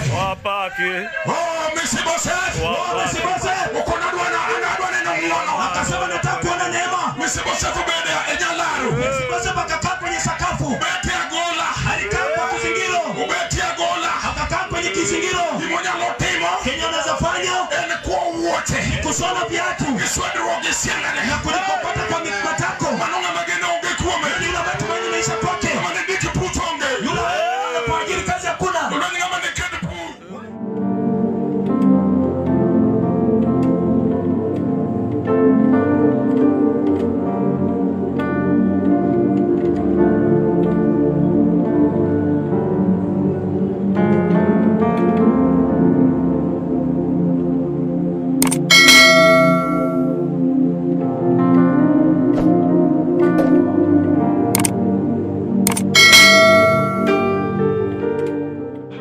Wapaki. Oh, Mephibosheth. Wapaki. Mefiboshethi Okona adwa adwa neno ng'wono. akasema nataka kuona neema. Mephibosheth obede e nyalaro. Mefiboshethi akakaa kwenye sakafu, Obet e agola. alikaa kwa kizingiro, Obet e agola. akakaa kwenye kizingiro. Gimonyalo timo Kenye anaweza fanya en kuo wuoche kushona viatu gi swedruok gi siandane. na kulikokota kwa matako. Mano ng'ama geno onge kuome. Yule ambaye tumaini maisha kwake, Ng'ama ne ndik puch onge. yule kwa ajili kazi hakuna. Odonj ng'ama ne ked pur.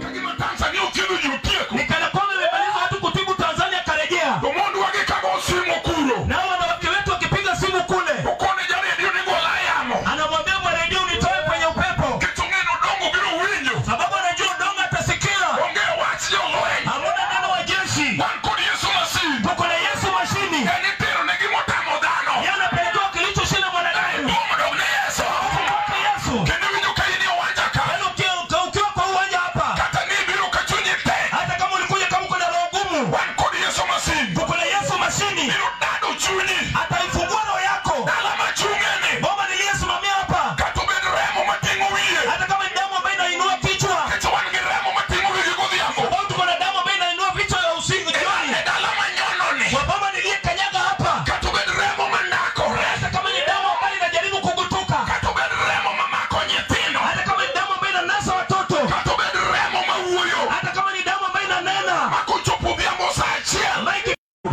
Ka gima Tanzania othiedho ji otieko. Ni kana kwamba imemaliza watu kutibu Tanzania, karejea To mondwa gi kago simo kuro. nao wanawake wetu wakipiga simu kule, Okone jaredio ni gola yamo. anamwambia bwana redio unitoe kwenye upepo, Nikech ong'e ni Odongo biro winjo. sababu anajua Odongo atasikia. Onge wach jolweny. Hamuna neno wa jeshi, Wan kod Yesu Masihi. tuko na Yesu mashini, En itero ne gimotamo dhano. yeye anapelekewa kilichoshinda mwanadamu. Duong' odog ne Yesu. Kwake Yesu. Kendo iwinjo ka in e uwanja ka. Yaani ukiwa kwa uwanja hapa, Kata ni ibiro ka chunyi tek. hata kama ulikuja kama uko na roho ngumu, Wan kod Yesu Masihi. tuko na Yesu mashini, Biro dado chunyi. ataifungua roho yako. Dala machung'eni. Boma niliyesimamia hapa, Kata obed remo mating'o wiye. hata kama ni damu ambayo inainua kichwa, Nikech wan gi remo mating'o wigi godhiambo. sababu tuko na damu ambayo inainua vichwa ya usiku jioni. E dala manyononi. Kwa boma niliyekanyaga hapa, Kata obed remo mandakore. hata kama ni damu ambayo inajaribu kugutuka, Kata obed remo mamako nyithindo. hata kama ni damu ambayo inanasa watoto, Kata obed remo mawuoyo. hata kama ni damu ambayo inanena, Ma kochopo odhiambo sa achiel. ambayo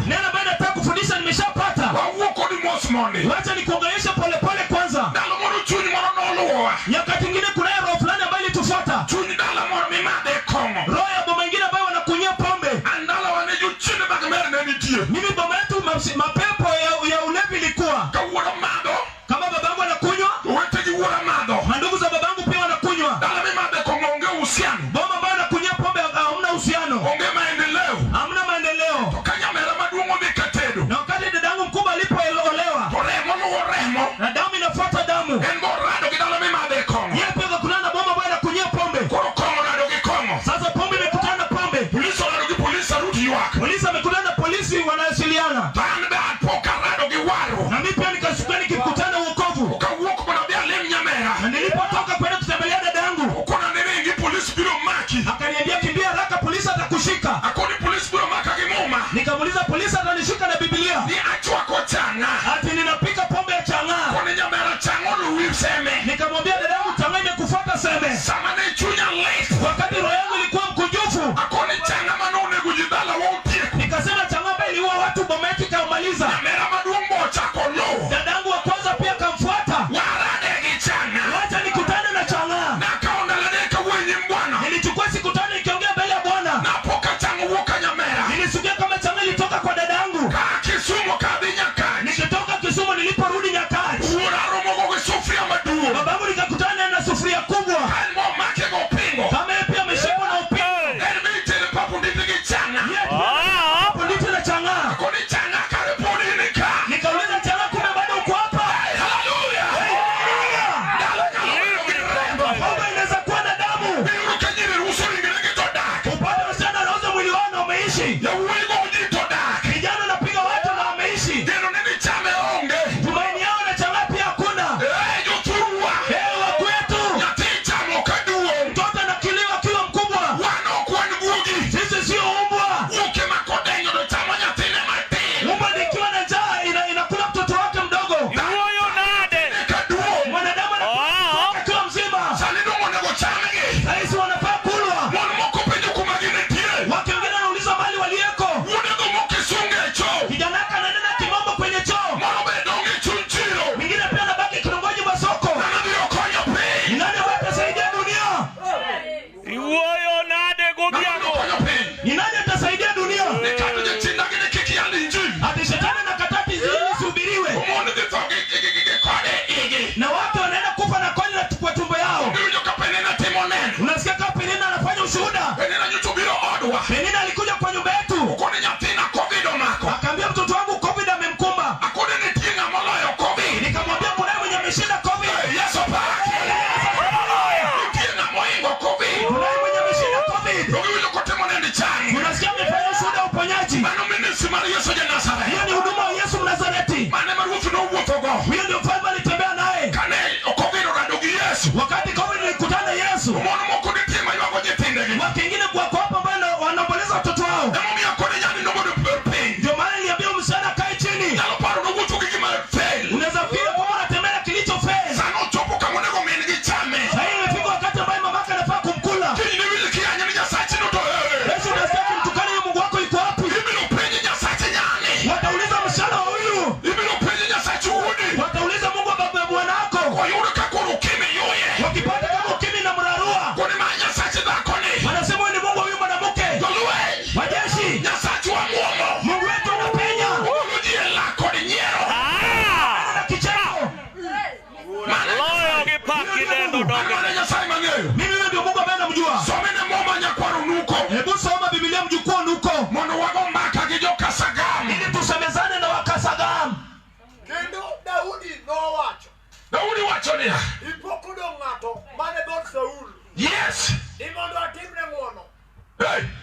neno ambayo nataka kufundisha nimeshapata. Wawuo kodi mos mondi. Wacha nikuongeleshe polepole kwanza. Ndalo moro chuny moro noluwowa. Nyakati ingine kunaye roho fulani ambayo ilitufuata, Chuny dala moro mimadhe kong'o. roho ya boma ingine ambayo wanakunyia pombe. An dalawa ne jochiende mag mer ne nitie. Mimi boma yetu mapepo ya ulevi ilikuwa Ka wuora madho, kama babangu anakunywa, owete gi wuora madho. mandugu za babangu pia wanakunywa. Dala mimadhe kong'o onge uhusiano. Boma ambayo anakunyia pombe hamna uhusiano, Onge maendeleo. hamna maendeleo. To ka nyamera maduong' odhi katedo, Na wakati dadangu mkubwa alipoolewa, to remo luwo remo. na damu inafuata damu, En bo rado gi dala mimadhe kong'o. yeye pia akakutana na boma ambayo anakunyia pombe. Koro kong'o rado gi kong'o. Sasa pombe imekutana na pombe, Polis orado gi polis arut ywak. polisi amekutana na polisi, wanawasiliana. To an be apo karado gi warruok. Na mimi pia nikashuka nikikutana uokovu, Kawuok mondo adhi alim nyamera. na nilipotoka kwenda kutembelea dadangu, Okona ni ringi polis biro maki. akaniambia kimbia haraka, polisi atakushika. Akoni polis biro maka gi muma. Nikamuuliza, polisi atanishika na Biblia? Ni achwako chang'a. Ati ninapika pombe ya chang'aa. Koni nyamera chang'o luwi seme. Nikamwambia dadangu, chang'aa imekufuata seme. Sama ne chunya lit. Wakati roho yangu ilikuwa mkunjufu, Akoni chang'a manonego ji dala wa otieko. nikasema chang'aa ambayo iliua watu boma yetu ikamaliza. Nyamera maduong' bo ochako luwo. Dadangu wa kwanza pia akamfuata, Warade gi chang'a. wacha nikutane na chang'aa. Nakawo ndalo adek kawuoyo e nyim Bwana. Nilichukua siku tano nikiongea mbele ya Bwana. Napo ka chang'o wuok ka nyamera. Nilisikia kama chang'aa ilitoka kwa dadangu. Ka Kisumo kadhi Nyakach. Nikitoka Kisumu niliporudi Nyakach, Wuora romogo gi sufria maduong'. babangu nikakutana naye na sufuria kubwa, An momake gopingo. kama yeye pia ameshikwa na upingo. En be itere papo nditi gi chang'a. Yeye Ah. hapo ndipo na chang'aa. Koni chang'a kare pod in ka. Nikauliza chang'aa, kumbe bado uko hapa? Haleluya! Haleluya! Dala nyalo bedo gi remo. Pombe inaweza kuwa na damu. Iyudo ka nyiri uso ringregi to dak. Upande wasichana wanauza mwili wao na wameishi, Yawuoyi go ji to dak. vijana wanapiga watu na wameishi, Geno ne ni chame onge. tumaini yao na chang'aa pia hakuna. Eh, jothurwa. Ewe wa kwetu, Nyathi chamo ka duong'. mtoto anakiliwa akiwa mkubwa. Wan ok wan guogi. Sisi sio umbwa. Guok ema kodenyo to chamo nyathine matin. Umbwa nikiwa na njaa inakula mtoto wake mdogo. Iwuoyo nade? Ka duong'. Mwanadamu anakula Ah. akiwa mzima. Sani dong' onego chamgi. Sahizi wanafaa kulwa. Mon moko penjo kuma gintie. Wake wengine wanauliza mali waliyeko.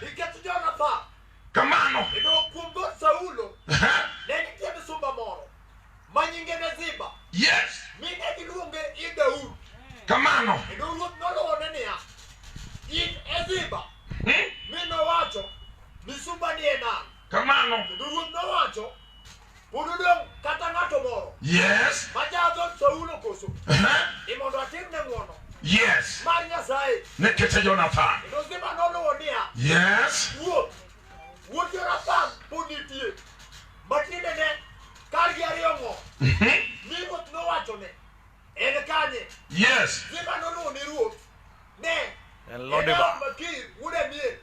Nikech Jonathan Kamano. kendo kuom dhood Saulo ne nitie misumba moro ma nyinge ne Ziba Yes. mi ne giluonge i Daudi. Kamano. Kendo ruoth noluwone niya, in e Ziba. Hmm? Mi nowacho, misumba ni e nang'. Kamano. Kendo ruoth nowacho, pod odong' kata ng'ato moro Yes. ma ja dhood Saulo koso Uh-huh. ni mondo atimne ng'wono Yes. mar Nyasaye. Nikech Jonathan. Kendo Ziba noluwo niya, Yes. Ruoth, wuod Jonathan pod nitie, ma tiendene kargi ariyo ng'o. Mi ruoth nowachone, en kanye? Yes. Ziba noluwo ni ruoth, ne, En en Lodibar. e od Makir wuod Amiel,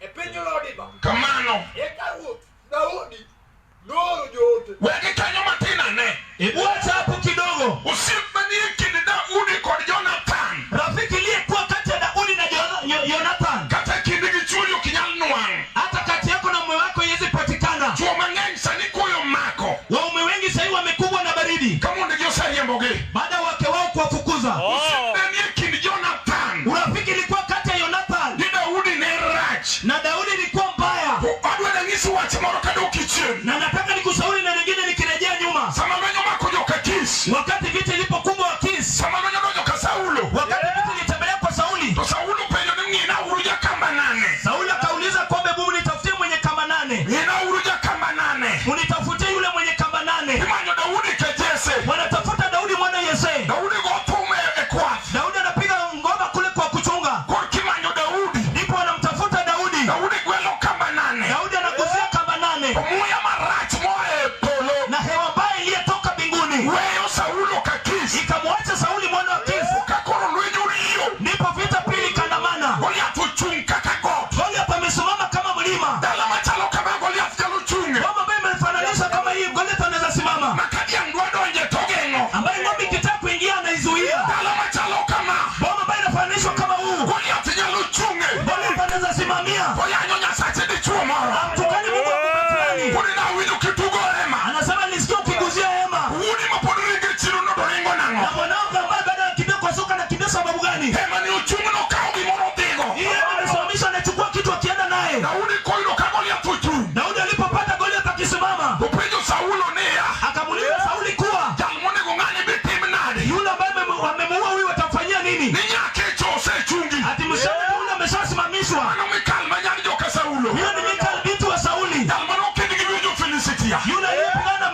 e piny Lodibar. Kamano. Eka ruoth Daudi nooro joote. Wegi kanyo matin ane. Hebu acha hapo kidogo. Osiep manie kind Daudi kod Jonathan. Rafiki aliyekuwa kati ya Daudi na Jonathan, Kata kindgi gi chwori ok nyal nwang'. hata kati yako na mume wako iwezi patikana. Chwo mang'eny sani koyo mako. Waume wengi sahii wamekumbwa na baridi Ka mondegi oseriembogi. baada ya wake wao kuwafukuza. Oh. Osiep manie kind Jonathan Urafiki ilikuwa kati ya Jonathan gi Daudi ne rach. na Daudi ilikuwa mbaya, To adwa nanyisi wach moro kadok chien. na nataka nikushauri na lingine nikirejea nyuma. Sama lweny omako joka Kish. Wakati vita ilipokumbwa Wakis, Sama lweny odonjo ka Saulo. wakati vita ilitembelea kwa Sauli, To Saulo penjo ni ng'ina uru jakamba nane. Sauli akauliza kwamba hebu mnitafutie mwenye kamba nane, Ng'ina uru jakamba nane. mnitafutie yule mwenye kamba nane. Imanyo Daudi ke Jesse. Wanatafuta Daudi mwana Yese. Daudi go thum e kwath. Daudi anapiga ngoma kule kwa kuchunga, Koro kimanyo Daudi. ndipo wanamtafuta Daudi. Daudi gwelo kamba nane. Daudi anaguzia kamba nane To muya marach moa e polo na hewa mbaya iliyotoka mbinguni weyo Saulo ka Kish. ikamwacha Sauli mwana wa Kisi. Ka koro lweny oriyo. Ndipo vita pili ikandamana. Goliath ochung' kaka got. Goliath amesimama kama mlima, Dala machalo kama Goliath nyalo chung'e. ngoma ambayo imefananishwa kama hii, Goliath anaweza simama, Ma ka dhiang' dwa donje to geng'o. ambaye ng'ombe ikitaka kuingia anaizuia. Dala machalo kama Boma ambayo inafananishwa kama huu, Goliath nyalo chung'e. Goliath anaweza simamia. To yanyo Nyasache dichuo moro. Amtukani Mungu wa baba fulani, Pod nawinjo kitugo hema. anasema nilisikia ukiguzia hema Wuodi ma pod ringo e chiro no to ringo nang'o? na mwanangu ambaye baada ya kimbia kwa soka anakimbia sababu gani? Hema ni ochung' nokawo gimoro odhigo. Hii hema imesimamishwa, anachukua kitu akienda naye. Daudi koyudo ka Goliath ochung'. Daudi alipopata Goliath akisimama, Openjo Saulo niya, akamuuliza Sauli kuwa jal monego ng'ani bitim nade? yule ambaye wamemuua huyu watamfanyia nini? Ni nyakecho osechungi. Ati msichana yule ameshasimamishwa. Mano Mikal ma nyar joka Saulo. Huyo ni Mikal binti wa Sauli, Jal mane okend gi wi jo-Filistia. yule aliyepigana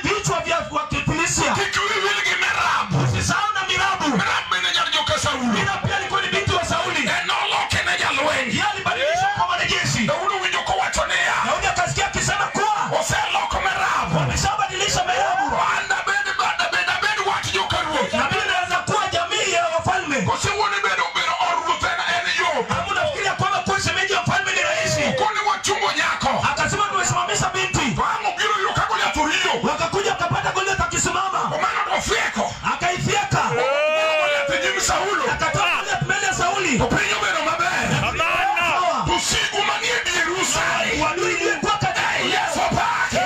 vichwa vya Wafilistia. Kik wiyi wil gi Merab. Usisahau na Mirabu. Merab bende nyar joka Saulo. Mirabu pia alikuwa ni binti wa Sauli, En noloke ne jalweny. yeye alibadilishwa kwa mwanajeshi. Daudi owinjo kowacho niya, Daudi akasikia akisema kuwa oseloko Merab. wameshabadilisha Merabu, An dabed dabed abed wat joka ruoth. na mimi naweza kuwa jamii ya wafalme. Kose wuone bedo bedo or ruoth en yo. Kama unafikiria kwamba kuwa shemeji wa mfalme ni rahisi, Koni wachungo nyako. akasema tumesimamisha binti. To ang' obiro yudo ka Goliath oriyo. Wakakuja wakapata Goliath akisimama, Omano to ofieko. akaifyeka, Ogolo Goliath e nyim Saulo. akatoa Goliath mbele ya Sauli. To piny obedo maber. Amana. Sawa. To sigu manie dieru sani. Uadui uliokuwa katika Yesu opaki.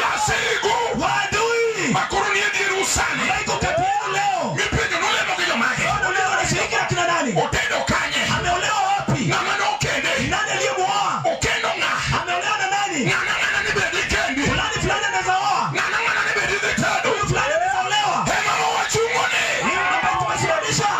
Jasigu waadui makoro nie dieru sani. ambayo iko kati yenu leo, Mipenjo nolemo gi jomage. leo wanashiriki na kina nani? Otedo kanye. Ameolewa wapi? Ng'ama nokende. Nani aliyemuoa? Okendo ng'a. Ameolewa na nani? Ng'ana ng'ana ni bed ikendi. Fulani fulani anaweza oa, Ng'ana ng'ana ni bed idhi tedo. huyu fulani anaweza olewa. Hema ma wachung'o ni. Hiyo ambayo tumesimamisha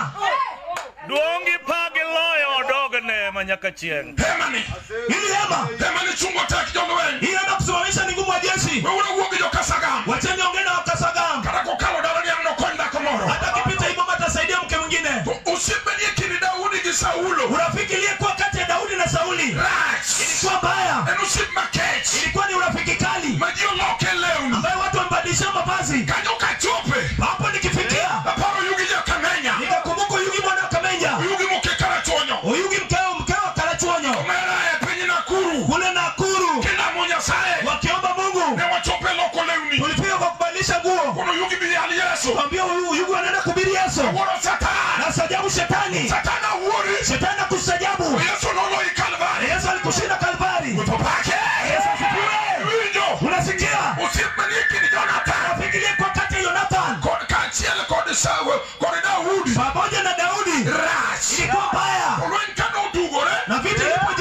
Duong' gi pak gi loyo odogne ma nyaka chieng'. Hema ni. hili hema, Hema ni chungo tek jolweny. hii hema kusimamisha ni ngumu wa jeshi. Weuru wuo gi jokasagam. Wacheni ongee na Wakasagam, Kata kokalo dala niang' nokony dhako moro. hata akipita hii boma atasaidia mke mwingine. To osiep manie kind Daudi gi Saulo Urafiki iliyekuwa kati ya Daudi na Sauli rach. ilikuwa mbaya, En osiep makech. ilikuwa ni urafiki kali Ma ji oloke lewni. ambayo watu wamebadilishia mavazi. Kanyo kachope. Hapo nikifikia Aparo Yugi jakamenya. nikakumbuka Oyugi mwana wa Kamenja, Oyugi moke karachuonyo. Oyugi mkeo wa Karachuonyo Omera e piny Nakuru. kule Nakuru, Kilamo Nyasaye. wakiomba Mungu. Ne wachope loko lewni. Tulifika kwa kubadilisha nguo, Kono Oyugi bi yal Yesu. kwambia huyu Oyugi anaenda kuhubiri Yesu Wuoro Satan. na sajabu shetani, Satan awuori. shetani akusajabu. Yesu noloyi Kalvari. Yesu alikushinda Kalvari. To pake. Yesu asifiwe. Winjo. Unasikia? Osiep manie kind Jonathan. Rafiki aliyekuwa kati ya Jonathan Kod kaachiel kod Saulo kod Daudi. pamoja na Daudi Rach. ilikuwa mbaya, To lweny ka nodugore. na vita ilipo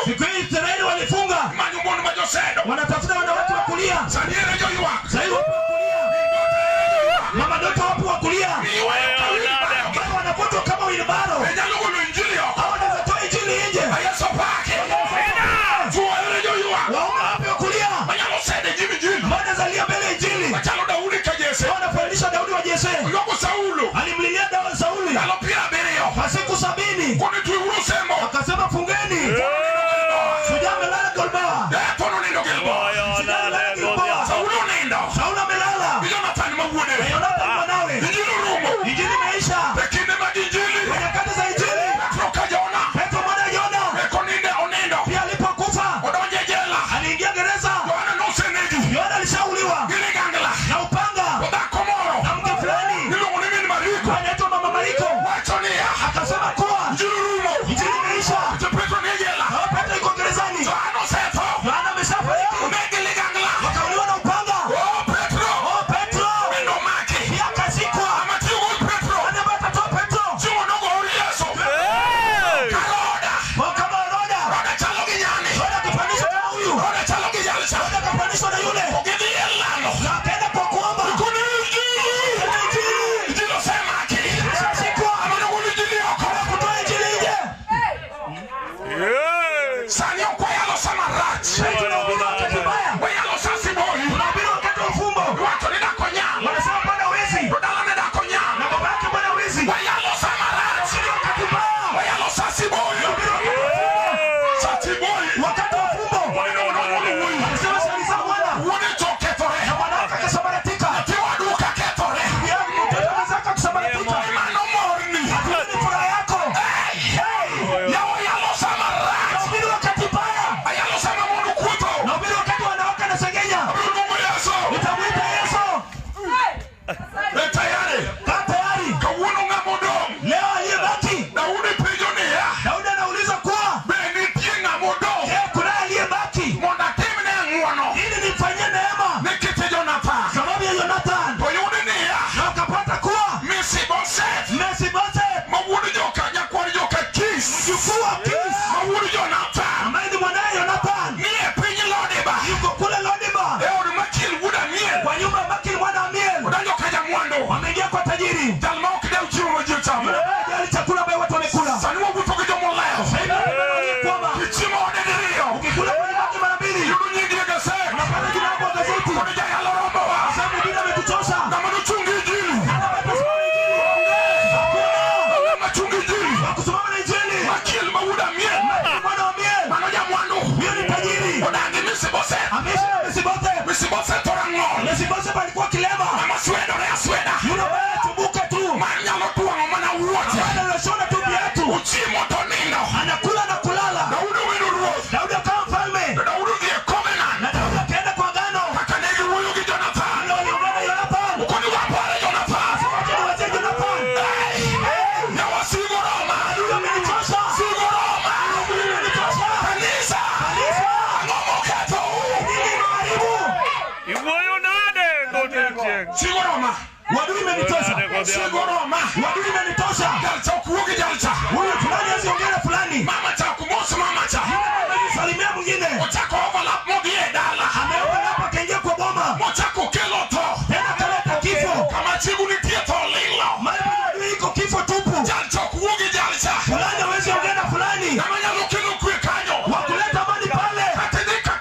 Siku hii Israeli walifunga. Wanatafuta wanawake wa kulia. Sasa hivi wapo wa kulia. Mama Doto wapo wa kulia. Ambao wanavutwa kama wilbaro. Hao wanaweza toa injili nje. Waume wapo wa kulia. Ambao wanazalia mbele injili. Wanafananisha Daudi wa Jese. Alimlilia Daudi Sauli kwa siku 70. Akasema fungeni. Shujaa amelala Gilboa. Sauli amelala. Na Yonathan mwanawe. Injili imeisha. Kwa nyakati za injili, Petro mwana wa Yona pia alipokufa aliingia gereza. Yohana alishauliwa na upanga na mke fulani anaitwa Mama Mariko. Akasema kuwa injili imeisha. Na Petro yuko gerezani. Yohana ameshafariki. Wakauliwa na upanga. Oh, Petro pia akazikwa. Nani ambaye atatoa Petro? Kwa kama Roda. Roda akafananishwa kama huyu. Roda akafananishwa na yule. Na akaenda kwa kuomba. Tena injili imeshashikwa. Kwa kutoa injili nje. Sasa tunahubiri wakati mbaya. Tunahubiri wakati wa ufumbo. Wanasema bwana wizi. Na baba yake bwana wizi. Tunahubiri wakati mbaya. Tunahubiri wakati wa ufumbo. Wakati wa ufumbo. Wanasema saliza mwana. Na mwanawake akasambaratika. Mtoto mwenzake akasambaratika. Hatuoni furaha yako. Hey! Nahubiri wakati mbaya. Nahubiri wakati wanawake wanasengenya. Nitamwita Yesu. Kaa tayari. Leo aliyebaki. Daudi anauliza kuwa je, kuna aliyebaki ili nimfanyie neema sababu ya Yonathan? Na wakapata kuwa Mefiboseth mjukuu wa Kish ambaye ni mwanaye Yonathan yuko kule Lodiba kwa nyumba ya Makiri mwana wa Amiel. Wameingia kwa tajiri yule ambaye hajali chakula ambaye watu wamekula. Sasa hivi wanaona kwamba ukikula kwenye maji mara mbili unapata jina lako kwa gazeti. Sasa mhubiri ametuchosha. Hana ambaye atasimama na injili. Hakuna wa kusimama na injili. Makiri mwana wa Amiel huyo ni tajiri, ameishi na Mefiboseth. Mefiboseth alikuwa kilema, yule ambaye anatumbuka tu, ambaye anashona tu viatu, anakula na kulala. Daudi akawa mfalme, na Daudi akaenda kwa agano ile waliungana Yonathan. Akasema, acha niwachie Jonathan. Hey! Adui amenichosha. Adui amenichosha. Kanisa, nini imeharibu? Wadui imenitosha. Wadui imenitosha. Huyu fulani hawezi ongea na fulani. Yule amesalimia mwingine. Ameomba hapa akaingia kwa boma. Tena akaleta kifo. Mahali penye adui iko kifo tupu. Fulani hawezi ongea na fulani. Wa kuleta amani pale. Atukitembea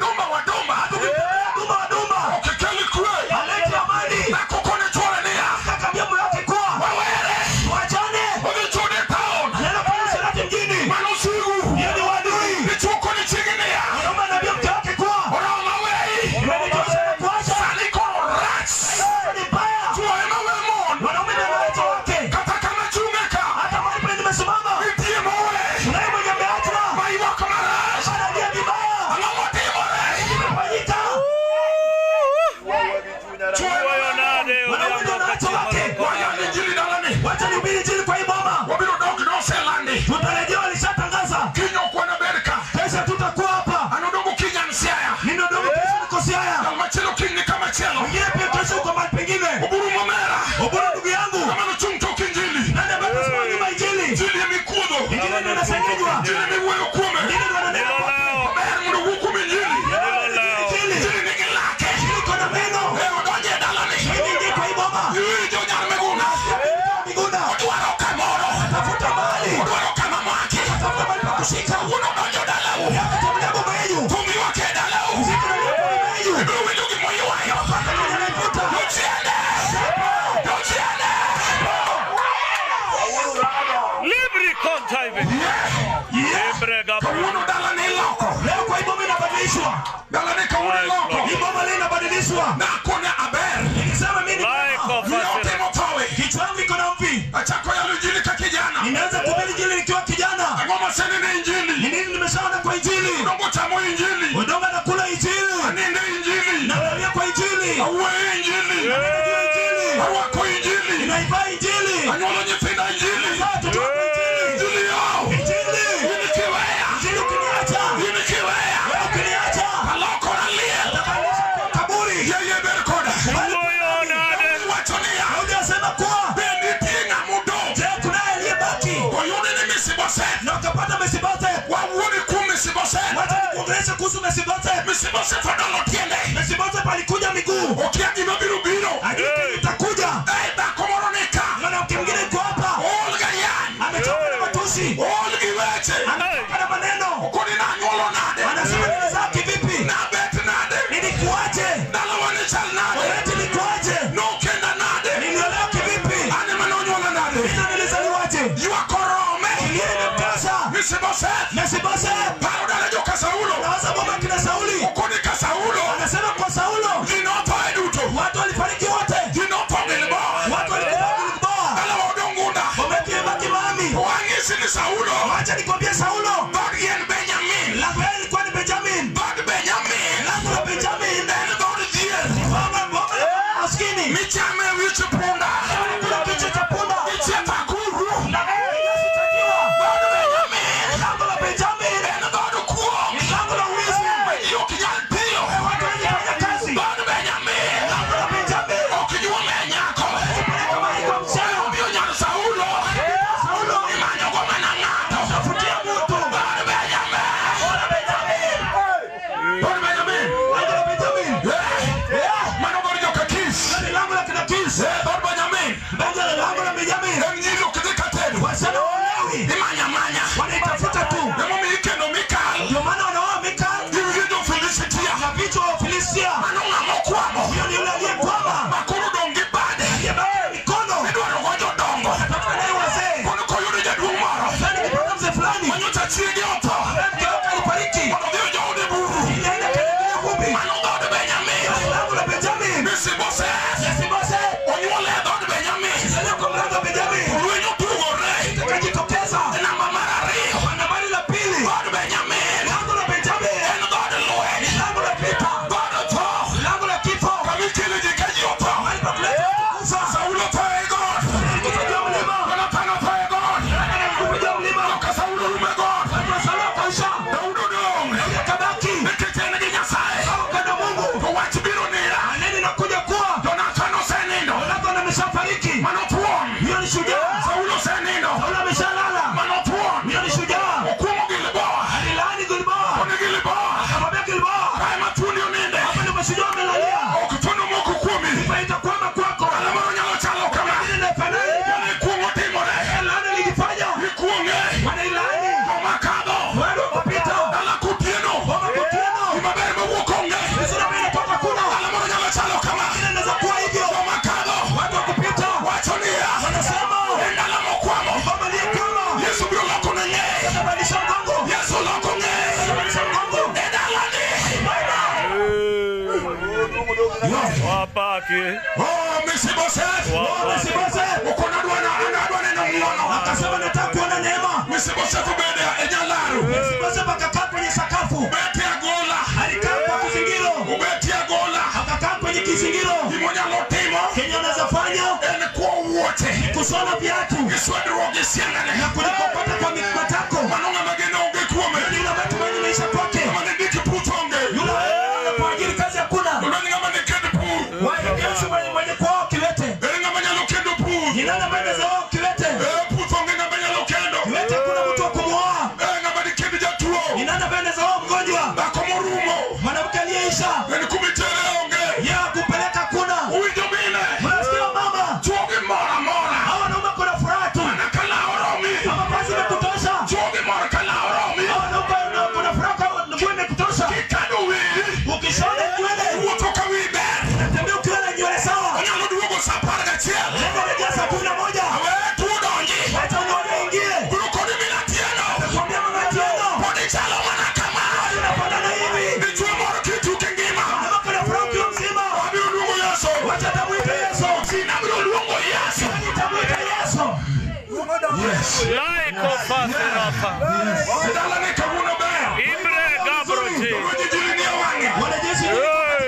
duma wa duma. Alete amani. Akaambia moyo wake kuwa tuachane. Anaenda kufanya usherati mjini. Hiyo ni uadui. Mwanaume anaambia mke wake kuwa imenitosha na kuacha. Sasa ni mbaya. Wanaume ndio wanaacha wake. Hata mahali penye nimesimama, kunaye mwenye ameachwa. Analia vibaya. Imefanyika. Wanaume ndio wanaacha wake. Wacha nihubiri injili kwa hii boma. Tutarejea, walishatangaza. Kesho tutakuwa hapa. Mimi ndio kesho niko Siaya. Mwingine pia kesho uko mahali pengine. Oburu ndugu yangu. Nani ambaye atasimama nyuma ya injili? Injili ndio inasengenya. Injili Nilivaa Injili. Anyuolo nyithinda Injili. Nilizaa watoto wangu Injili. Injili yao. Injili. In kiweya. Injili ukiniacha. In kiweya. Wewe ukiniacha. Alokora liel. Utabadilishwa kuwa kaburi. Yeye ber koda. Wuoyo nade? Wacho niya. Daudi asema kuwa Be nitie ng'ama odong'? je, kunaye aliyebaki? Oyude ni Mefiboseth. Na ukapata Mefiboseth. Wawuoyo kuom Mefiboseth. Wacha nikuongeleshe kuhusu Mefiboseth. Mefiboseth odolo tiende. Mefiboseth alikuja miguu. Okia gima biro biro. Ajui kenye itakuja. Eh, dhako moro ni ka. Mwanamke mwingine yuko hapa. Ool gi ayany. Amechoka na matusi. Ool gi weche. Amechoka na maneno. Okoni nanyuolo nade. Anasema nilizaa kivipi? Nabet nade. Nilikuaje? Dalawa ne chal nade. Wewe nilikuaje? Nokenda nade. Niliolewa kivipi? An ema nonyuola nade. Mimi nilizaliwaje? Ywak orome. Kilio imemtosha. Mefiboseth. Mefiboseth. Paro dala joka Saulo. Anawaza boma kina Sauli. Okoni ka Saulo. Anasema kwa Saulo Ji notho e duto. watu walifariki wote. Ji notho Gilboa. Watu walikufa Gilboa. Dalawa odong' gunda. Boma yetu imebaki mami. Wang'isi ni Saulo. Wacha nikwambie Saulo, Dhoodgi en Benjamin. lango yao ilikuwa ni Benjamin. Dhood Benjamin. Lango la Benjamin En dhood dhier. ni boma la maskini. Michame wich punda. Wanakula kichwa cha punda. Ichieth akuru. Na nyasi cha jiwa. Dhood Benjamin. Lango la Benjamin En dhood kuong'. ni lango la wizi. Ma ji ok nyal tiyo. Watu wenye fanya kazi. Dhood Benjamin. Lango la Benjamin Ok nyuome nyako. peleka mayai kwa msichana. Omiyo nyar Saulo. Saulo Imanyogo mana ng'ato. tafutia mtu. Dhood Benjamin. Bora Benjamin. Dhood Benjamin. Lango la Benjamin. Eh, Yeah. Mano dhood joka Kish. Ni lango la kina Kish. Eh, dhood Benjamin. Benjamin, lango la Benjamin. En nyiri ok dhi ka tedo. Wasichana waolewi. Imanyo amanya. Wanaitafuta tu. Emomiyo ikendo Mikal. Ndio maana wanaoa Mikal Gi wi jo-Filistia. na vichwa wa Filistia. Mano ng'ama okwamo. Huyo ni yule aliyekwama. Ma koro odong' gi bade. Aliyebaki na mikono. Idwaro go jodongo. Tafuta naye wazee. Kono koyudo jaduong' moro. Sasa nikipata mzee fulani Manyocha chiege otho. ambaye mke wake alifariki, Mondo odhi ojoune buru. ili aende akaendelee vumbi. Mano dhood Benjamin. Lango la Benjamin. Mefiboseth. Mefiboseth Onyuole e dhood Benjamin. alizaliwa kwa mlango wa Benjamin. Lweny otugore. Akajitokeza E namba mar ariyo. kwa nambari la pili. Dhood Benjamin. Lango la Benjamin En dhood lweny. ni lango la vita, Dhood tho. lango la kifo. Kama ikelo ji ka ji otho. Mahali pa kuleta watu kufa. Saulo tho e got. Alikufa juu ya mlima. Jonathan otho e got. Alikufa juu ya mlima. Joka Saulo rumo e got. Watu wa Saulo wakaisha. Daudi odong'. Daudi akabaki. Nikech en gi Nyasaye. Hawa kwenda Mungu. To wach biro niya. Maneno inakuja kuwa Jonathan osenindo. Jonathan ameshafariki. Mano thuon. Hiyo ni shujaa. Saulo osenindo. Saulo ameshalala. Mano thuon. Hiyo ni shujaa. Okuong'o Gilboa. Alilaani Gilboa. Koni Gilboa. Akamwambia Gilboa, Kae ma thuondi oninde. hapa ndio mashujaa wamelalia. Ok thuondo moko kuomi. Sifa itakwama kwako. Dala moro nyalo chalo kama. Lakini inafanana. Mane kuong'o timore. Laana ilijifanya. Ikuong'e. Wanailaani. Joma kadho. Wale wakapita. Dala kutieno. Boma kutieno. Gima ber mawuok onge. Vizuri ambayo inatoka kuna. Dala moro nyalo chalo kama. Lakini inaweza kuwa hivyo. Joma kadho. Watu wakupita. Wacho niya. Wanasema E ndalo mokwamo. boma aliyekwama. Yesu biro loko ne ng'eye. Atabadilisha mgongo. Yesu loko ng'eye. Atabadilisha mgongo. E dalani. Wapaki. Oh, Mefiboseth. Mefiboseth. Okon adwa an adwa neno ng'wono. Akasema nataka kuona neema. Mefiboseth obede e nyalaro. Mefiboseth akakaa kwenye sakafu. Obet e agola. Alikaa kwa kizingiro. Obet e agola. Akakaa kwenye kizingiro. Gimonyalo timo Kenye anaweza fanya en kuo wuoche. kushona viatu Gi swedruok gi siandane. na kujikokota kwa matako. Mano ng'ama geno onge kuome. Yule ambaye tumaini maisha kwake. Ng'ama ne ndik puth onge. Yule ambaye kwa ajili kazi hakuna. Olweny ng'ama ne kend pur. Yesu mwenye kuoa kiwete. Ere ng'ama nyalo kendo pur. Ni nani ambaye anaweza oa kiwete? Eh, puth onge ng'ama nyalo kendo. Kiwete hakuna mtu wa kumuoa. Eh, ng'ama dikend jatuo. Ni nani ambaye anaweza oa mgonjwa? Dhako morumo. Mwanamke aliyeisha. En kumitere onge. Yeye kumpeleka hakuna. Uwinjo mine. Mnasikia mama? Chuo gi mor amora. Hawa wanaume kuna furaha tu. Mana ka law romi. Kama basi imekutosha. Chuo gi mor ka law romi. Hawa wanaume kuna furaha kama nguo imekutosha. Kikado wiyi. Ukishona nywele, Wuotho ka wiyi ber. unatembea ukiwa na nywele sawa. Onyalo duogo sa 11. Nenda rejea saa 11. Awe tuo donji. Wacha unyonge ingie. Biro kodi min Atieno. Nakwambia mama Atieno, Pod ichalo mana kama. unafanana hivi. Dichuo moro kituke ngima. Kama kuna furaha ukiwa mzima. Abiro luongo Yesu. Wacha tamuita Yesu. Sina abiro luongo Yesu. Tamuita Yesu. Yes. Laiko fasirafa. Dalane kawuono ber. Ibre gabrochi. Jolweny injili nie wang'e. Wanajeshi ni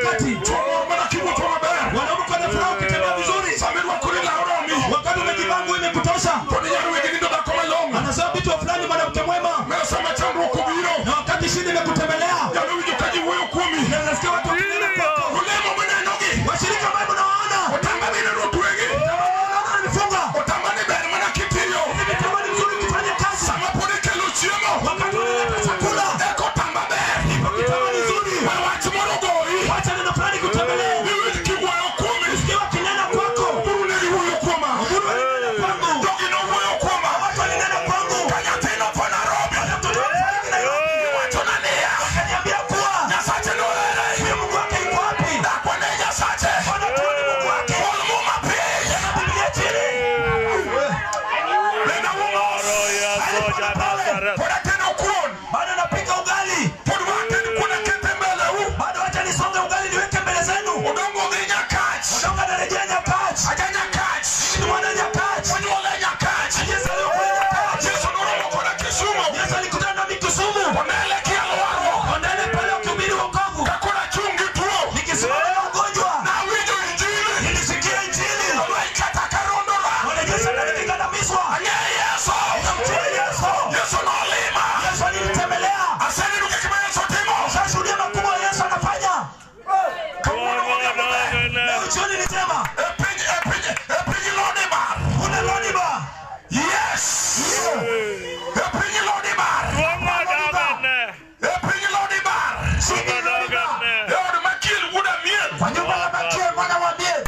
katikati. Chuo mor mana kiwuotho maber. Wanaume kuna furaha ukitembea vizuri. Sama irwakori law romi. Wakati Umevaa nguo imekutosha. Koni nyar wegi nindo dhako malong'o. Anasema binti wa fulani, mwanamke mwema. Mera sama chandruok obiro. Na wakati shida imekutembelea, Nyalo winjo ka ji wuoyo kuomi. unaweza sikia watu wakinena kwako. Olemo minenogi. Washirika ambao mnawaona, Otamba mineno twegi. unaona amefunga. Otamba ni ber mana kitiyo. Kama ni mzuri ukifanya kazi, Sama pod ikelo chiemo. wakati unaleta chakula, Eka otamba ber. ipo kitamba ni nzuri. We wach moro goyi. Wacha neno fulani kutembelee. Iwinj kiwuoyo kuomi. Sikia wakinena kwako. Buru ne giwuoyo kuoma. Buru walinena kwangu. Jogi nowuoyo kuoma. Watu walinena kwangu. Ka nyathi notho Nairobi. Mtoto alifariki Nairobi. Iwachona niya. Wakaniambia kuwa Nyasache nohere. huyo Mungu wake yuko wapi? Dakwa ne Nyasache. Mbona tuone Mungu wake? Ol muma piny. Sema Biblia chini. Nena umos. Oro Yesu ja Nazareth. Pod atedo kuon. Bado napika ugali. Pod wated kuon akete mbeleu. Bado wacha nisonge ugali niweke mbele zenu. Odongo dhi Nyakach. Odongo anarejea Nyakach. Aja Nyakach. Ni mwana Nyakach. Onyuole Nyakach. Aliyezaliwa kule Nyakach. Yesu noromo koda Kisumu. Yesu alikutana nami Kisumu. Onele kia lwarruok. Ondele pale wakihubiri wokovu. Ka koro achung' gi tuo. Nikisimama na ugonjwa. Nawinjo injili. Nilisikia injili. Olweny kata ka rondora. Wanajeshi walikandamizwa. Ang'eyo Yesu. Namjua Yesu. Yesu nolima. Yesu alinitembelea. Aseneno gik ma Yesu timo. Sashuhudia makubwa Yesu anafanya. Kawuono godhiambo ber. Leo jioni ni njema. E piny e piny e piny Lodibar. Kuna Lodibar. Yes. E piny Lodibar. Duong' odogane. E piny Lodibar. Duong' odogane. E od Makiel wuod Amiel. Kwa nyumba ya Makiel mwana wa Amiel.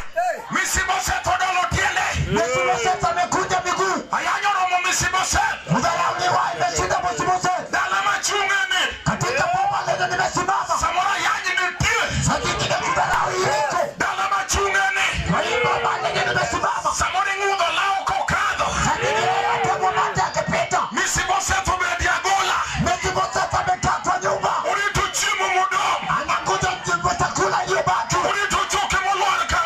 Mefiboseth odolo tiende. Mefiboseth amekunja miguu. Ayany oromo Mefiboseth. Kudharauliwa imeshinda Mefiboseth. Dala machung'eni. Katika boma lenye nimesimama. Samoro ayany nitie. Saa zingine kudharau iliko. Dala machung'eni. Kwa hii boma lenye nimesimama. Samoro ing'udho law kokadho. Saa zingine yatemwa mate akipita. Mefiboseth obedi agola. Mefiboseth amekaa kwa nyumba. Orito chiemo modong'. Anakuja mjimbo chakula iliyobaki. Orito choke molwar ka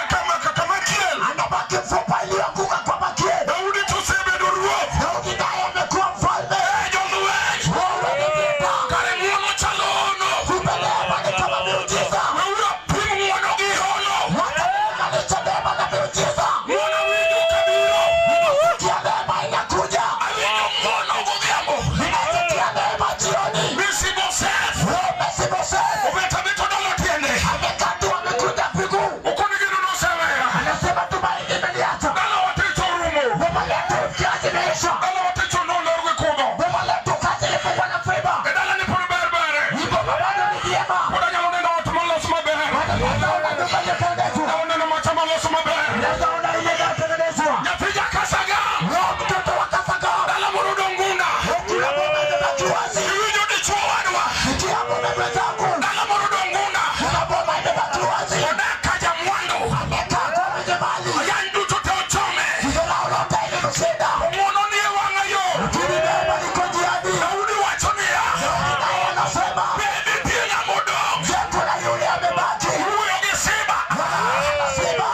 Makiel. Anabaki mfupa iliyoanguka kwa Makiel. Daudi to osebedo ruoth. Daudi naye amekuwa mfalme. E jolweny. Wewe ni vita. Kare ng'wono chalo hono. Kumbe neema ni kama miujiza. Weuru apim ng'wono gi hono. Watalinganisha neema na miujiza. Ng'wono awinjo kabiro. Ninasikia neema inakuja. Awinjo ng'wono godhiambo. Ninasikia neema jioni. Mefiboseth. Wewe Mefiboseth. Obet abet odolo tiende. Amekaa tu amekunja miguu. Okoni geno noseweya. Anasema tumaini imeniacha. Dala watich orumo. Boma letu kazi imeisha. Dala watich nolor gi kudho. Boma letu kazi ilifungwa na fiba. E dalani pod ber bere. Hii boma bado ni vyema. Pod anyalo neno ot molos maber. Bado naweza ona nyumba iliyotengenezwa. Anyalo neno macha molos maber. Naweza ona ile inayotengenezwa. Nyathi jakasagam. Roho mtoto wa Kasagam. Dala moro odong' gunda. Kuna boma imebaki wazi. Iwinjo dichuo wadwa. Sikia mume mwenzangu. Dala moro odong' gunda. Kuna boma imebaki wazi. Odak ka jamwandu. Amekaa kwa mwenye mali. Ayany duto te ochome. Kudharau lote ilimshinda. Ng'wono nie wang'a yo. Lakini neema iko njiani. Daudi wacho niya. Daudi naye anasema, Be nitie ng'ama odong'. je, kuna yule amebaki? Iwuoyo gi Siba. Wananena na Siba.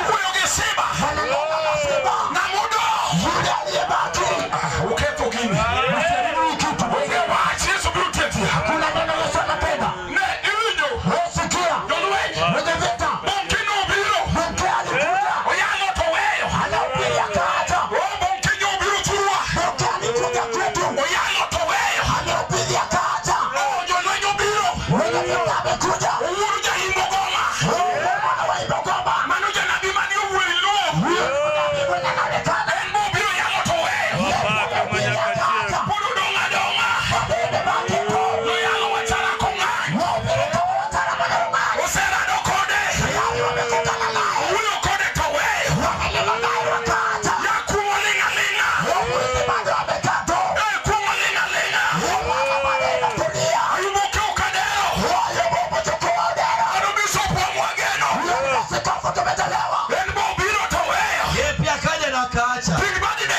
Iwuoyo gi Siba. Wananena na Siba. Ng'ama odong'. Yule aliyebaki. Ah, uketho gini. Usiharibu hii kitu. Onge wach Yesu biro tieki. Hakuna neno Yesu anapenda. Ne iwinjo. Wewe sikia. Jolweny. Mwenye vita. Bonke nobiro. Mke alikuja. Oyalo to weyo. Anahubiri akaacha. Oh, bonke nyobiro thurwa. Mke alikuja kwetu. Oyalo to weyo. Amehubiri akaacha. Oh, jolweny obiro. Mwenye vita amekuja. Owuoro jaimbo goma. Wewe mwana wa Ibogoma. Mano janabi mane owuoyo e luo. Huyo ni nabii mwenye anaonekana. En bobiro yalo to weyo. Wapake ma nyaka chieng'. Pod odong' adong'a. Bado imebaki tu. Noyalo wachara kong'any. Wahubiri kama wataalamu wanaong'aa. Oserado kode. Tayari wamekutana naye. Owuoyo kode to weyo. Wamelala naye wakaacha. Jakuo ling' aling'a. Wauguzi bado wamekaa tu. Eh, kuo ling' aling'a. Wamama bado inatulia. Ayubo keo kadero. Wayubu mchukua udera. Ano bishop wa Mwageno. Huyo ni askofu tumetolewa. En bobiro to weyo. Yeye pia akaja na akaacha. Ting badi ne